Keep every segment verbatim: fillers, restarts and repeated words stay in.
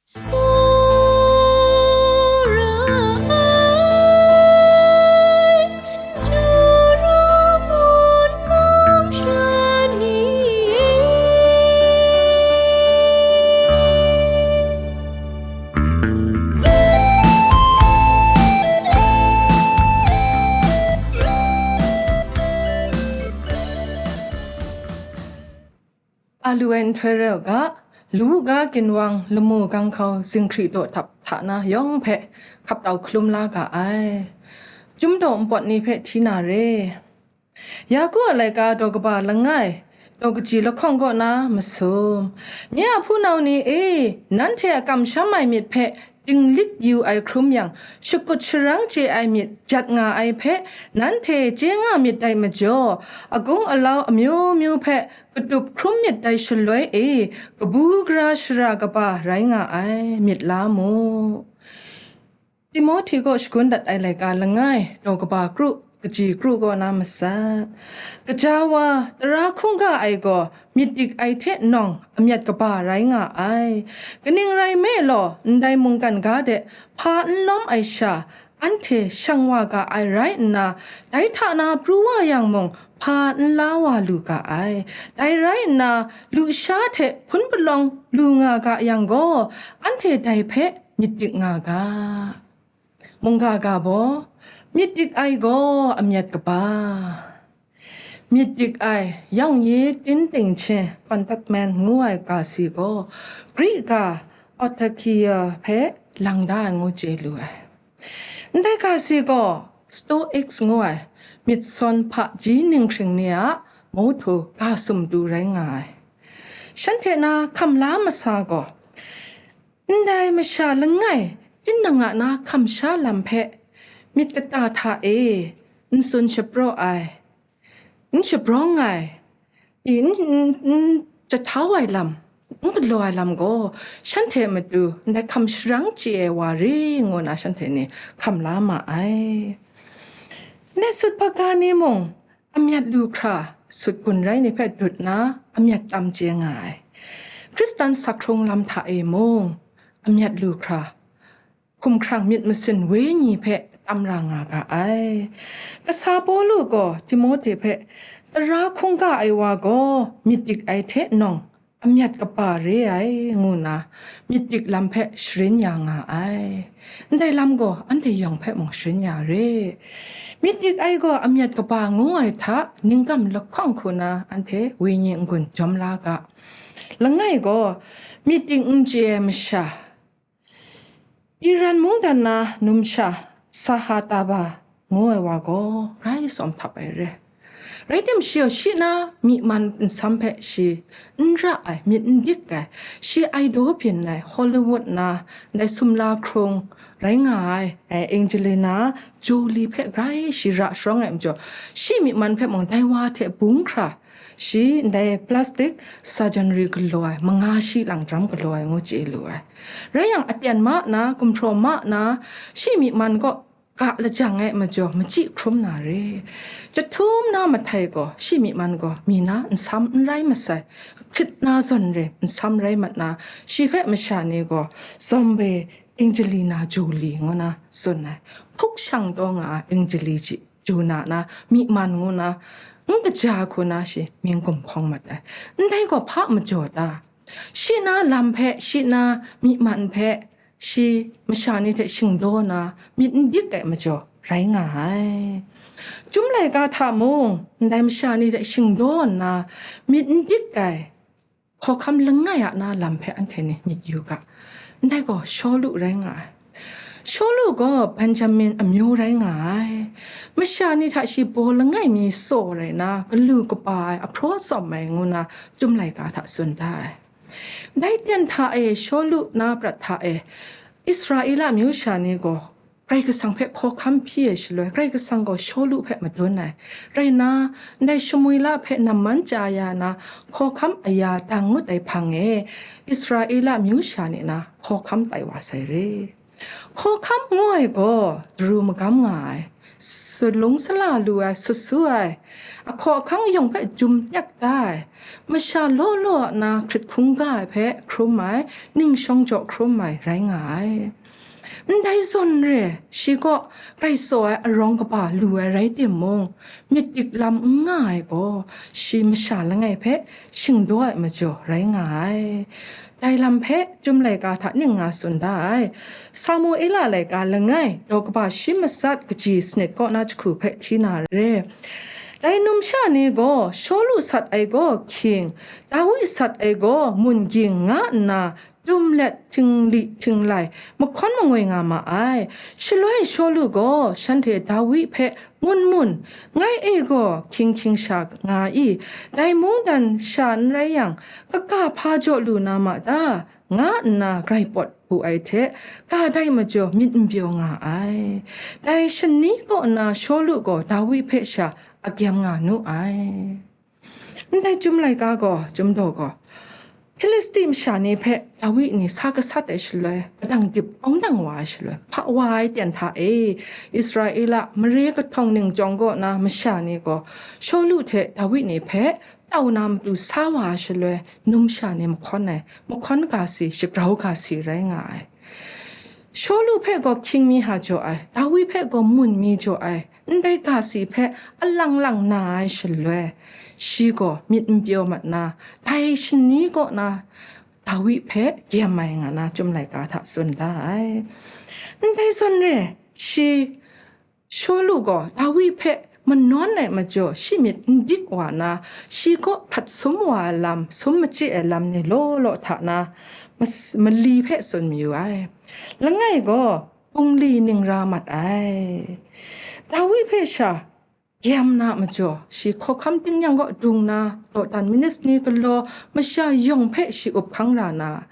Tsawra ai, Jura ngun mung shan ni e. A lu ai nhtoi rai u ga, lu ga ginwang lamu ganghkau zinghkri daw htap hta na yawng hpe hkap tau hkalum la ga ai. Chyum daw npawt ni hpe hti na re. Yaku a laika daw kaba langai, daw kaji lahkawng kaw na masum. Nye a hpunau ni e, nanhte a kamsham ai myit hpe dinglik yu ai hkrum yang, shakut sharang chye ai myit jat nga ai hpe nanhte chye nga myit dai majaw, agung alau amyu myu hpe katup hkrum myit dai shaloi e, kabu gara shara kaba rai nga ai, myit la mu. Timohti kaw shagun dat ai laika langai, daw kaba kru, kaji kru kaw na masat. Kaja wa, tara hkungga ai gaw, myit dik ai hte nawng, amyat kaba rai nga ai. Kaning rai nme law, ndai mungkan ga de, hpa n lawm ai sha, anhte shang wa ga ai rai nna, dai hta na pru wa yang mung, hpa n la wa lu ga ai. Dai rai nna, lusha hte hpun palawng lu nga ga yang gaw, anhte dai hpe myit dik nga ga. Mungga ga baw, myit dik ai gaw amyat kaba. Myit dik ai, yawng yi tin ting hte contentment ngu ai ga si gaw, Greek ga autarkia hpe lang da ai ngu chye lu ai. Ndai ga si gaw, Stoics ngu ai, myit sawn hpaji ninghkring ni a motto ga sumtu rai nga ai. Shanhte na hkam la masa gaw, ndai masha langai, tinang a na hkam sha lam hpe myit kata hta e n tsun shapraw ai, n shabrawng ai, i, n, n, n jahtau ai lam, n galaw ai lam gaw, shanhte matu ndai hkam sharang chye ai wa re ngu na shanhte ni hkam la ma ai. Ndai sut hpaga ni mung, amyat lu hkra sut gun rai ni hpe dut na amyat tam chye nga ai. Hkristan sakhkrung lam hta e mung, amyat lu hkra, hkumhkrang myit masin wenyi hpe tam ra nga ga ai. Kasa Pawlu gaw Timohti hpe, tara hkungga ai wa gaw myit dik ai hte nawng, amyat kaba re ai, ngu nna myit dik lam hpe sharin ya nga ai. Ndai lam gaw anhte yawng hpe mung sharin ya re. Myit dik ai gaw amyat kaba ngu ai hta, ningkam lahkawng hku na anhte wenyi n-gun jawm la ga. Langai gaw, myit dik n chye ai masha, Iran mungdan na numsha Sahataba ngu ai wa gaw grai tsawm htap ai re. Rai tim, shi gaw shi na myi man nsam hpe shi n ra ai, myit n dik ai, shi idol byin ai, Hollywood na ndai sumla hkrung rai nga ai, ai Angelina Jolie hpe grai shi ra sharawng ai majaw, shi myi man hpe mung dai wa hte bung hkra, shi ndai plastic surgery galaw ai, manga shi lang daram galaw ai ngu chye lu ai. Rai yang, aten ma na, gumhpraw ma na, shi myi man gaw ga lajang ai majaw, machyi hkrum na re. Jahtum na mahtai gaw, shi myi man gaw mi na nsam n rai masai, hkrit na zawn re nsam rai mat na, shi hpe masha ni gaw, Zombie Angelina Jolie ngu na tsun ai. Hpuk shang taw nga ai Angelina Jolie na, myi man ngu na, n kaja hku na shi mying gumhkawng mat ai. Ndai gaw hpa majaw ta? Shi na lam hpe, shi na myi man hpe, shi masha ni hte shingdaw na, myit n dik ai majaw rai nga ai. Chyum laika hta mung, ndai masha ni hte shingdaw nna, myit n dik ai, hkawhkam langai a na lam hpe anhte ni myit yu ga. Ndai gaw Shawlu rai nga ai. Shawlu gaw Benjamin amyu rai nga ai. Masha ni hta shi baw langai mi tsaw rai na, galu kaba ai, ahpraw tsawm ai ngu na, Chyum laika hta tsun da ai. Dai ten hta e, Shawlu na prat hta e, Israela amyu sha ni gaw Karai Kasang hpe hkawhkam hpyi ai shaloi, Karai Kasang gaw Shawlu hpe madun ai. Rai nna, ndai Shamuila hpe namman chya ya na, hkawhkam aya dang ngut ai hpang e, Israela amyu sha ni na hkawhkam tai wa sai re. Hkawhkam ngu ai gaw, daru magam nga ai, salung sala lu ai, sut su ai, ahkaw ahkang yawng hpe jum yak da ai, masha law law na hkrit hkungga ai hpe hkrum ai, ning shawng jaw hkrum ai rai nga ai. Ndai zawn re, shi kaw grai tsaw ai arawng kaba lu ai rai timung, myit dik lam n nga ai gaw, shi masha langai hpe shingdaw ai majaw rai nga ai. Dai lam hpe Chyum laika hta ning nga tsun da ai. Samuela laika langai, daw kaba shi matsat kaji sanit kaw na jahku hpe hti na re. Dai numsha ni gaw, Shawlu sat ai gaw hkying, Dawi sat ai gaw mun ging nga nna, dum let htingli htinglai mahkawn mangoi nga ma ai. Shaloi Shawlu gaw shanhte Dawi hpe, "Mun mun, ngai e gaw hkying hkying sha nga i, dai mungdan sha n rai yang, kaga hpa jaw lu na ma ta?" nga nna grai pawt wu ai hte, ga dai majaw myit n pyaw nga ai. Dai shani kaw na Shawlu gaw Dawi hpe sha agyam nga nu ai. Ndai Chyum laika gaw, Chyum daw gaw, Hpilisti masha ni hpe Dawi ni sa gasat ai shaloi, padang dip awng dang wa ai shaloi, hpa wa ai ten hta e, Israela mare kahtawng ningchyawng kaw na masha ni gaw, Shawlu hte Dawi ni hpe tau na matu sa wa ai shaloi, numsha ni mahkawn ai, mahkawn ga si, shagrau ga si rai nga ai. Shawlu hpe gaw hkying mi ha jaw ai, Dawi hpe gaw mun mi jaw ai, ndai ga si hpe alang lang na ai shaloi, shi gaw myit n pyaw mat na, dai shani kaw na Dawi hpe gyem ai nga na Chyum laika hta tsun da ai. Ndai zawn re, shi Shawlu gaw Dawi hpe manawn ai majaw, shi myit n dik wa na, shi kaw hkrat sum wa ai lam, sum machyi ai lam ni law law hta na mas-, mali hpe tsun mayu ai. Langai gaw bungli ning ra mat ai. Dawi hpe sha gyem na majaw, shi hkawhkam tingnyang kaw dung na, dawdan minis ni galaw masha yawng hpe shi up hkang ra na,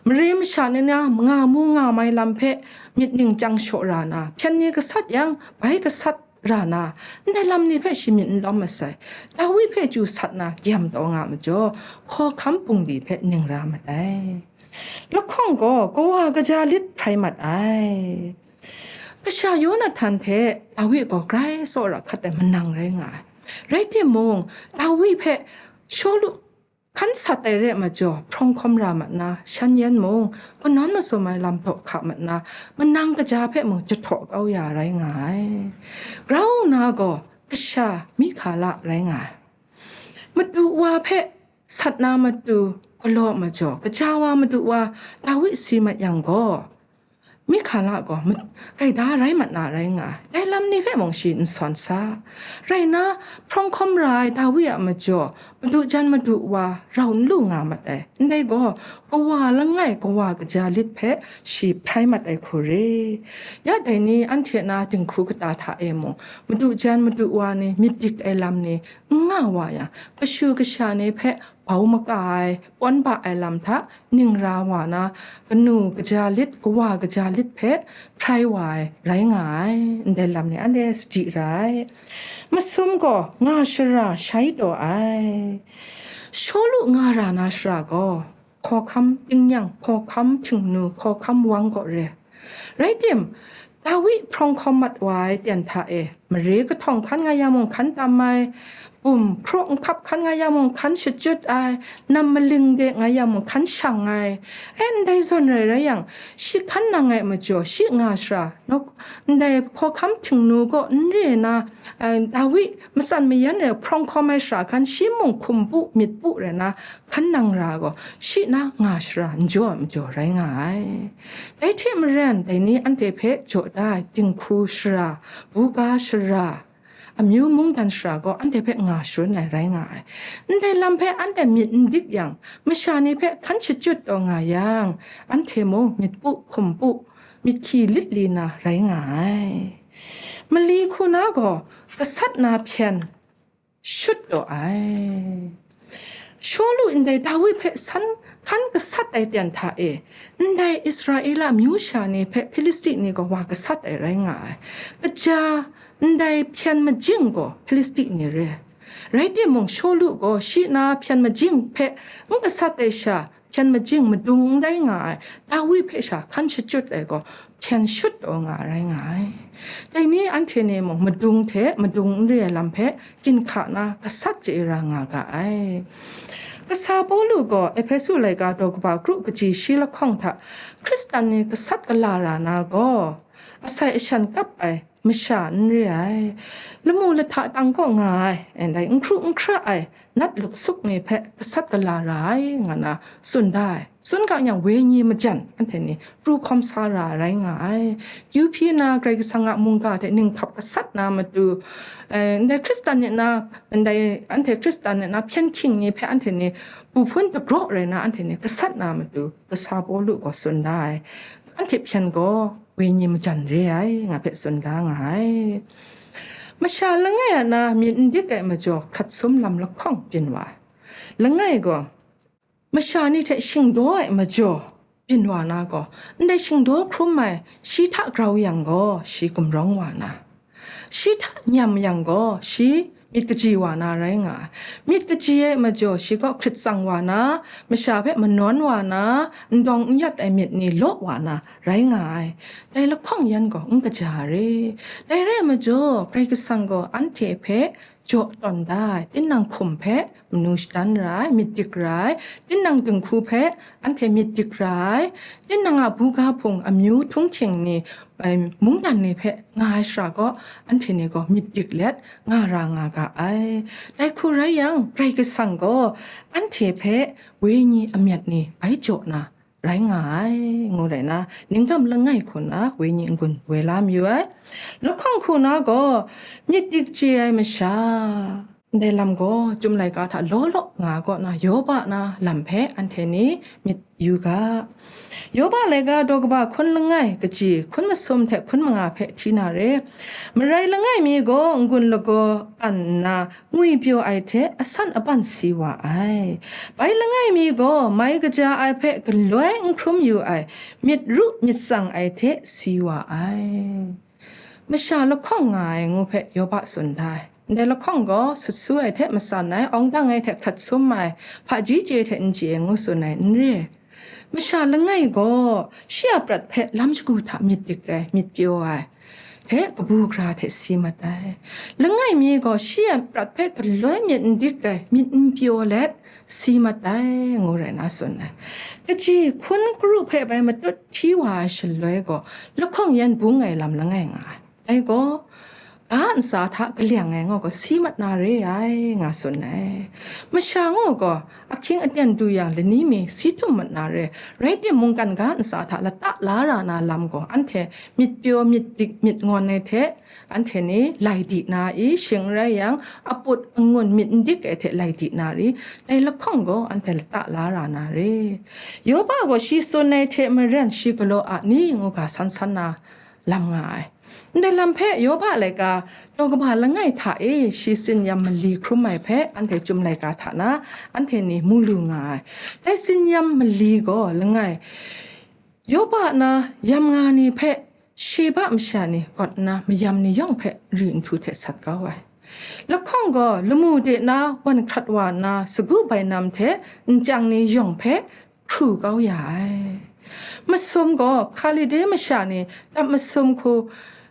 mare masha ni na nga mu nga mai lam hpe myit ning chyang shaw ra na, hpyen ni gasat yang, bai gasat ra na, ndai lam ni hpe shi myit n lawm masai, Dawi hpe chyu sat na gyem taw nga majaw, hkawhkam bungli hpe ning ra mat ai. Lahkawng gaw kawa kaja lit hprai mat ai. Kasha Yonahtan hte Dawi gaw grai tsawra hkat ai manang rai nga ai. Rai timung, Dawi hpe Shawlu hkan sat ai re majaw, hprawng hkawm ra mat na, shan yan mung, kanawn masum ai lam htaw hka mat na, manang kaja hpe mung jahtaw kau ya rai nga ai. Grau nna gaw, kasha Mikala rai nga ai. Madu wa hpe sat na matu galaw majaw, kaja wa madu wa Dawi si mat yang gaw, Mikala gaw ma-, gaida rai mat na rai nga ai. Dai lam ni hpe mung shi n sawn sa. Rai nna, hprawng hkawm ra ai Dawi a majaw, madu jan madu wa rau n lu nga mat ai. Ndai gaw, kawa langai kawa kaja lit hpe shi hprai mat ai hku re. Ya dai ni anhte na dinghku kata hta e mung, madu jan madu wa ni myit dik ai lam ni n nga wa yang, kashu kasha ni hpe bau maka ai, pawn ba ai lam hta ning ra wa na, kanu kaja lit, kawa kaja lit hpe hprai wa ai rai nga ai. Ndai lam ni anhte sadi ra ai. Masum gaw nga shara shai taw ai. Shawlu nga ra na shara gaw, hkawhkam tingnyang, hkawhkam htingnu, hkawhkam wang gaw re. Rai tim, Dawi hprawng hkawm mat wa ai ten hta e, mare kahtawng hkan nga yang mung hkan tam ai, bum hkraw nhkap hkan nga yang mung hkan shachyut ai, nam maling de nga yang mung hkan shang ai. E, ndai zawn rai rai yang, shi hkan nang ai majaw, shi nga shara, nawk-, ndai hkawhkam htingnu gaw n re na, eh, Dawi matsan mayan rai hprawng hkawm ai shara hkan, shi mung hkum pu, myit pu rai na, hkan nang ra gaw, shi na nga shara n jaw ai majaw rai nga ai. Dai hte maren, dai ni anhte hpe jaw da ai dinghku shara, buga shara, amyu mungdan shara gaw anhte hpe nga shangun ai rai nga ai. Ndai lam hpe anhte myit n dik yang, masha ni hpe hkan shachyut taw nga yang, anhte mung myit pu, hkum pu, myit hkyi lit li na rai nga ai. Mali hku na gaw, gasat na hpyen, shut taw ai. Shawlu ndai Dawi hpe san hkan gasat ai ten hta e, ndai Israela amyu sha ni hpe Hpilisti ni gaw wa gasat ai rai nga ai. Kaja ndai hpyen majing gaw Hpilisti ni re. Rai timung, Shawlu gaw shi na hpyen majing hpe n gasat ai sha, hpyen majing madung n rai nga ai, Dawi hpe sha hkan shachyut ai gaw, hpyen shut taw nga rai nga ai. Dai ni anhte ni mung madung hte madung n re ai lam hpe ginhka na gasat chye ra nga ga ai. Kasa Pawlu gaw Ehpesu laika daw kaba kru kaji shi lahkawng hta Hkristan ni gasat gala ra na gaw, asai ashan kap ai masha n re ai, lamu lahta tang kaw nga ai, ndai n hkru n hkra ai nat luksuk ni hpe gasat gala ra ai, nga na tsun da ai. Tsun ga yang, wenyi majan anhte ni pru hkawm sa ra rai nga ai. Kyu hpyi na Karai Kasang a mungga hte ninghkap gasat na matu, eh, ndai Hkristan ni na, ndai anhte Hkristan ni na hpyen hkying ni hpe anhte ni bu hpun dagraw rai na anhte ni gasat na matu, kasa Pawlu gaw tsun da ai. Anhte hpyen gaw wenyi majan re ai, nga hpe tsun da nga ai. Masha langai a na myit n dik ai majaw hkrat sum lam lahkawng byin wa ai. Langai gaw, masha ni hte shingdaw ai majaw byin wa na gaw, ndai shingdaw hkrum ai shi hta grau yang gaw, shi gumrawng wa na, shi hta nyam yang gaw, shi myit kaji wa na rai nga ai. Myit kaji ai majaw shi gaw hkrit tsang wa na, masha hpe manawn wa na, ndawng n yawt ai myit ni law wa na rai nga ai. Dai lahkawng yan gaw n kaja re. Dai rai majaw, Karai Kasang gaw anhte hpe jaw tawn da ai, tinang hkum hpe manu shadan ra ai, myit dik ra ai, tinang dinghku hpe anhte myit dik ra ai, tinang a buga hpung amyu htunghking ni, em, mungdan ni hpe nga ai shara gaw, anhte ni gaw myit dik let nga ra nga ga ai. Dai hku rai yang, Karai Kasang gaw anhte hpe wenyi amyat ni bai jaw na rai nga ai, ngu rai na, ninggam langai hku na wenyi n-gun woi la mayu ai. Lahkawng hku na gaw, myit dik chye ai masha, ndai lam gaw, Chyum laika hta law law nga ai kaw na, Yoba na lam hpe anhte ni myit yu ga. Yoba laika daw kaba hkun langai kaji hkun masum hte hkun manga hpe hti na re. Marai langai mi gaw n-gun lagaw an nna, ngwipyaw ai hte asan aban si wa ai. Bai langai mi gaw mai kaja ai hpe galoi n hkrum yu ai, myit ru myit tsang ai hte si wa ai. Masha lahkawng nga ai ngu hpe Yoba tsun da ai. Ndai lahkawng gaw sut su ai hte matsan ai, awng dang ai hte hkrat sum ai, hpaji chye hte n chye ai ngu tsun ai n re. Masha langai gaw shi a prat hpe lam shagu hta myit dik ai, myit pyaw ai, hte kabu gara hte si mat ai. Langai mi gaw shi a prat hpe galoi myit n dik ai, myit n pyaw let si mat ai, ngu rai na tsun ai. Kaji hkun karu hpe bai matut hti wa ai shaloi gaw, lahkawng yan bung ai lam langai nga ai. Dai gaw, ga ntsa hta kaleng ai ngaw gaw, si mat na re ai, nga tsun ai. Masha ngaw gaw, ahkying aten du yang lani mi si htum mat na re, rai timung, mungkan ga ntsa hta lata la ra na lam gaw, anhte myit pyaw, myit dik, myit ngawn ai hte, anhte ni lai di na i, shing rai yang, aput angun myit n dik ai hte lai di na ri, dai lahkawng gaw, anhte lata la ra na re. Yoba gaw shi tsun ai hte maren, shi galaw a ni ngu ga san san na lam nga ai. Ndai lam hpe Yoba laika daw kaba langai hta e shi tsinyam mali hkrum ai hpe anhte Chyum laika hta na anhte ni mu lu nga ai. Dai tsinyam mali gaw langai, Yoba na yam nga ni hpe Sheba masha ni kawt nna mayam ni yawng hpe nri nhtu hte sat kau ai. Lahkawng gaw lamu de na wan hkrat wa nna sagu bainam hte nchyang ni yawng hpe hkru kau ya ai. Masum gaw Hkalide masha ni dap masum hku,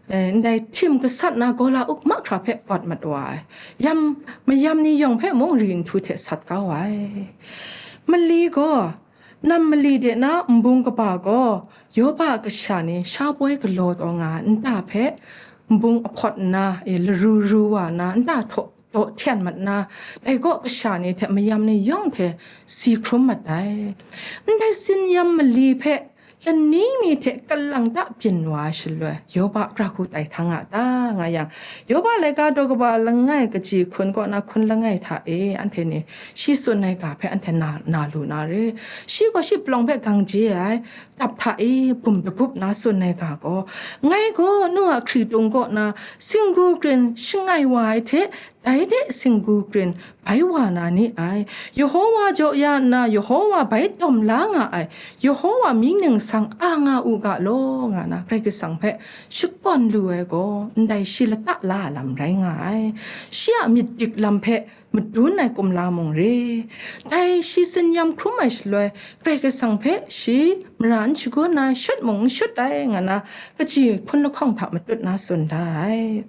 eh, ndai htim gasat na gola uk mahkra hpe kawt mat wa ai. Yam, mayam ni yawng hpe mung nri nhtu hte sat kau ai. Mali gaw, nam mali de na nbung kaba gaw, Yoba kasha ni sha poi galaw taw nga ai nta hpe, nbung ahpawt nna, e, laru ru wa na nta htaw daw hten mat na, dai gaw kasha ni hte mayam ni yawng hte si hkrum mat ai. Ndai tsinyam mali hpe lani mi hte kalang ta byin wa ai shaloi, Yoba gara hku tai htang a ta, nga yang, Yoba laika daw kaba langai kaji hkun kaw na hkun langai hta e, anhte ni shi tsun ai ga hpe anhte na, na lu na re. Shi gaw shi palawng hpe gang je ai, dap hta e bum dagup na tsun ai ga gaw, ngai gaw nu a hkritung kaw na singgu krin shangai wa ai hte, dai de singgu krin bai wa na ni ai. Yehowa jaw ya nna, Yehowa bai dawm la nga ai, Yehowa mying ningsang a nga u ga law, nga na Karai Kasang hpe shakawn lu ai gaw, ndai shi lata la ai lam rai nga ai. Shi a myit dik lam hpe madun ai kumla mung re. Dai shi tsin-yam hkrum ai shaloi, Karai Kasang hpe shi mara n shagun ai, shut mung n shut ai, nga na, kaji hpun lahkawng hta matut na tsun da ai.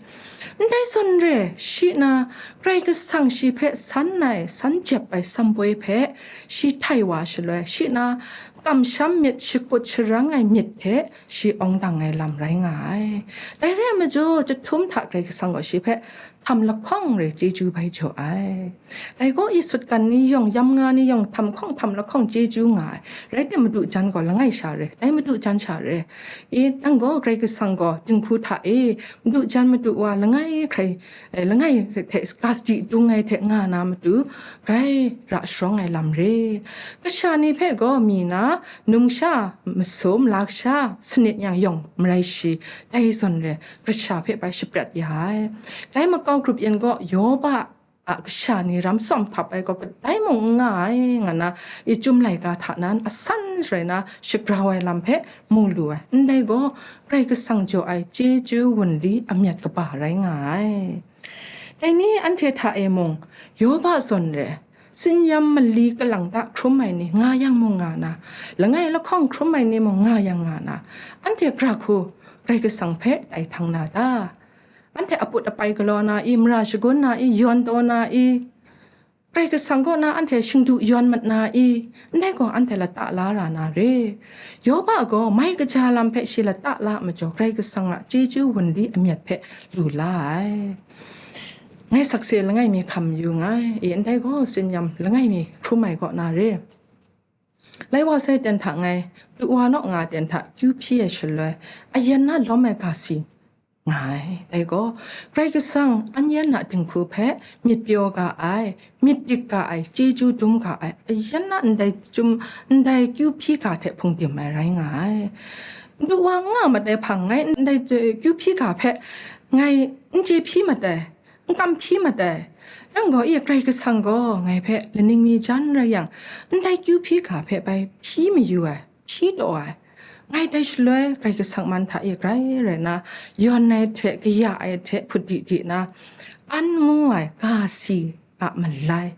Ndai zawn re, shi na Karai Kasang shi hpe san ai, san jep ai samboi hpe shi htai wa shaloi, shi na kamsham myit, shakut sharang ai myit hte shi awng dang ai lam rai nga ai. Dai re ai majaw, chyahtum hta Karai Kasang gaw shi hpe htam lahkawng re chyeju bai jaw ai. Dai gaw, i sutgan ni yawng, yamnga ni yawng, htam hkawng htam lahkawng chyeju nga ai. Rai tim, madu jan gaw langai sha re, dai madu jan sha re. I, nang gaw Karai Kasang gaw dinghku hta e, madu jan madu wa langai hkrai, eh, langai hte ga sadi dung ai hte nga na matu, grai ra sharawng ai lam re. Kasha ni hpe gaw mi na, numsha masum, lasha sanit yang yawng marai shi, dai zawn re, kasha hpe bai shaprat ya ai. Dai makau grup yin gaw, Yoba a kasha ni ram tsawm hpap ai gaw kadai mung n nga ai, nga na, i Chyum laika hta nan asan rai na shagrau ai lam hpe mu lu ai. Ndai gaw, Karai Kasang jaw ai chyeju wunli amyat kaba rai nga ai. Dai ni anhte hta e mung, Yoba zawn re, tsin-yam mali kalang ta hkrum ai ni nga yang mung nga na, langai lahkawng hkrum ai ni mung nga yang nga na, anhte gara hku Karai Kasang hpe tai htang na ta? Anhte aput apai galaw na i, mara shagun na i, yawn taw na i, Karai Kasang kaw na anhte shingdu yawn mat na i, ndai gaw anhte lata la ra na re. Yoba gaw mai kaja lam hpe shi lata la majaw, Karai Kasang a chyeju wunli amyat hpe lu la ai. Ngai sakse langai mi hkam yu nngai, i ndai gaw tsin-yam langai mi hkrum ai kaw na re. Lai wa sai ten hta ngai, du wa naw nga ten hta kyu hpyi ai shaloi, ayan na lawm ai ga si nga ai. Dai gaw, Karai Kasang an yan na dinghku hpe myit pyaw ga ai, myit dik ga ai, chyeju dum ga ai, ayan na ndai chyum, ndai kyu hpyi ga hte hpung dim ai rai nga ai. Du wa n nga mat ai hpang ngai ndai, eh, kyu hpyi ga hpe ngai n chye hpyi mat ai, n kam hpyi mat ai. Nang gaw, i Karai Kasang gaw ngai hpe laning mi jan rai yang, ndai kyu hpyi ga hpe bai hpyi mayu ai, hpyi taw ai. Ngai dai shaloi Karai Kasang man hta e grai rai na, yawn ai hte, kaya ai hte hput di di na, an ngu ai ga si a malai,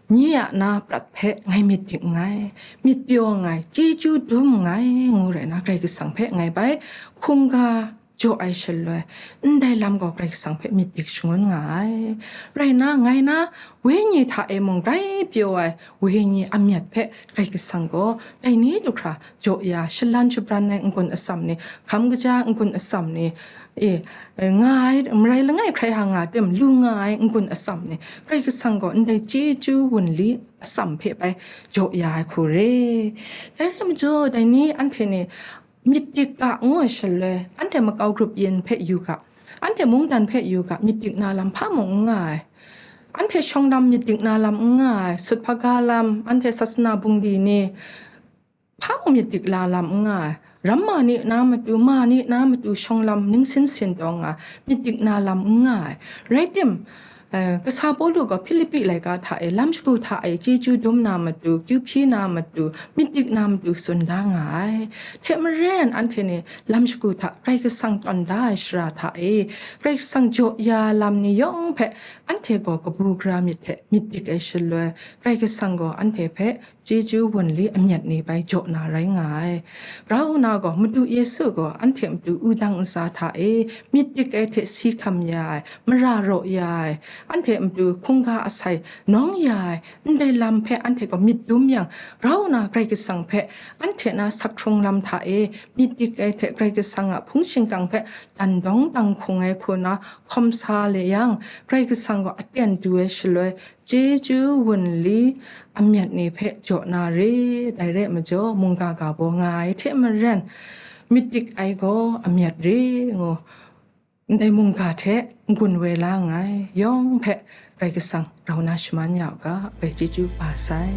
nye a na prat hpe ngai myit dik nngai, myit pyaw nngai, chyeju dum nngai, ngu rai na, Karai Kasang hpe ngai bai hkungga jaw ai shaloi, ndai lam gaw Karai Kasang hpe myit dik shangun nga ai. Rai na, ngai na wenyi hta e mung grai pyaw ai wenyi amyat hpe Karai Kasang gaw dai ni du hkra jaw ya, shalan shabran ai n-gun atsam ni, hkam kaja n-gun atsam ni, e, nga ai, marai langai hkrai hang nga tim, lu nga ai n-gun atsam ni, Karai Kasang gaw ndai chyeju wunli atsam hpe bai jaw ya ai hku re. Dai rai majaw, dai ni anhte ni myit dik ga ngu ai shaloi, anhte makau grup yin hpe yu ga, anhte mungdan hpe yu ga, myit dik na lam hpa mung n nga ai. Anhte shawng lam myit dik na lam n nga ai, sut hpaga lam, anhte sasana bungli ni, hpa mung myit dik la lam n nga ai. Ramma ni na matu, ma ni na matu shawng lam ning sin sin taw nga, myit dik na lam n nga ai. Rai tim, eh, kasa Pawlu gaw Hpilipi laika hta e, lam shagu hta e chyeju dum na matu, kyu hpyi na matu, myit dik na matu tsun da nga ai. Hte maren anhte ni lam shagu hta Karai Kasang tawn da ai shara hta e, Karai Kasang jaw ya lam ni yawng hpe anhte gaw kabu gara myit hte myit dik ai shaloi, Karai Kasang gaw anhte hpe chyeju wunli amyat ni bai jaw na rai nga ai. Grau na gaw, Madu Yesu gaw anhte matu wudang ntsa hta e myit dik ai hte si hkam ya ai, mara raw ya ai, anhte matu hkungga asai nawng ya ai, ndai lam hpe anhte gaw myit dum yang, grau na Karai Kasang hpe anhte na sak hkrung lam hta e myit dik ai hte Karai Kasang a hpung shingkang hpe dan dawng dang hkung ai hku na hkawm sa le yang, Karai Kasang gaw aten du ai shaloi, chyeju wunli amyat ni hpe jaw na re. Dai rai majaw, mungga ga baw nga ai hte maren, myit dik ai gaw amyat re ngu, ndai mungga hte n-gun woi la nngai yawng hpe Karai Kasang rau na shaman ya u ga, grai chyeju kaba sai.